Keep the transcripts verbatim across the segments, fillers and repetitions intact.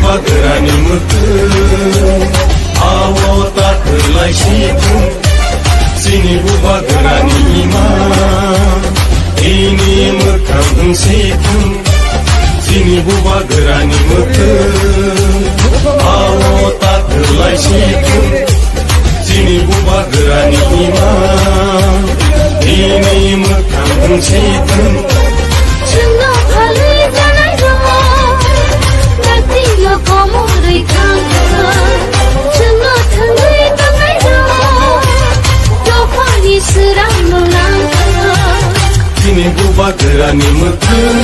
Bubagrani mwkhwng, awo ta kwlai si thung. Chini bubagrani ima, ini mwkhang wng si thung. Chini bubagrani mwkhwng, awo ta kwlai si thung. Chini bubagrani ima, ini mwkhang wng si thung. Chwngno phalwi tanai rok, dakti no komorwi thang kha. Chwngno thangwi tanai rok, dophani swrangno nang kha. Chini bubagrani mwkhwng.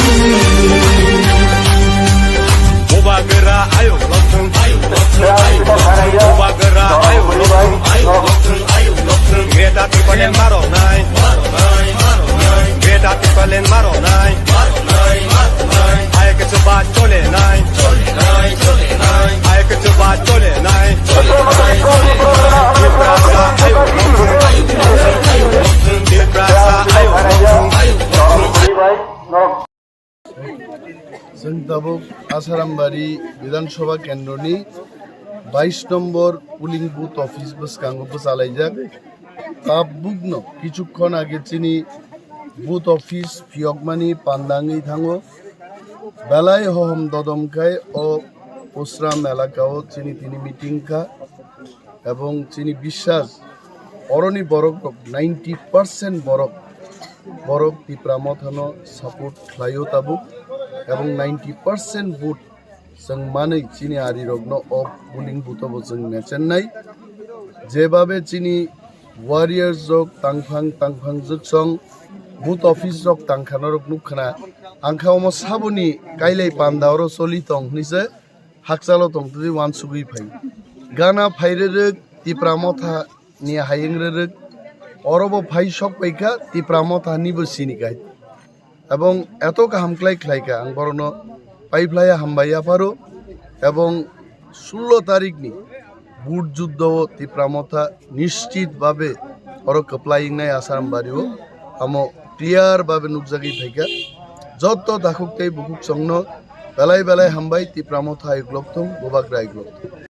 Bubagra ayuk lothung, ayuk lothung, ayuk lothung. Bubagra ayuk lothung, ayuk lothung, ayuk lothung. Greater Tipraland maro nai, maro nai, maro nai. Greater Tipraland maro nai, maro nai, maro nai. Ayuk chuba chole nai, chole nai, chole nai. Ayuk chuba chole nai, chole nai, chole nai. Tiprasa ayuk lothung, ayuk lothung, ayuk lothung. Tiprasa ayuk lothung, ayuk lothung. Chwng tabuk Asarambari Bidhan Sabha Kendroni bais nombor polling booth office bwskango bwchalaijak. Tabukno kichukhon age chini booth office phiyokmani panda wngwi thango. Belai hohom dodom khai o Usram elakao chini tini meeting kha. Ebong chini biswas, oroni borok rok ninety percent borok, borok Tipra Mothano support khlaio tabuk, ebong ninety percent vote chwng manwi chini ari rokno o polling booth o bo chwng mechennai. Jebabe chini warriors rok tangphang tangphang jwksong booth office rok tangkha norok nukkhna, angkha omo saboni kailai panda oro choli tong hwnwi se hakchalo tongtwtwi uansugwi phai. Gana phai rwrwk Tipra Motha ni hayung rwrwk, oro bo phai sok paikha Tipra Motha ni bo sini kai. Ebong eto kaham klai khlaikha, ang borokno paiphlaiya hambai yapharo. Ebong sullo tarikni vote juddo o Tipra Motha nischit babe oro kwplai wngnai Asarambari o, amo clear babe nukjagwi phaikha. Jotto takhuk tei bukhuk songno belai belai hambai. Tipra Motha ayuk lokthung, Bubagra ayuk lokthung.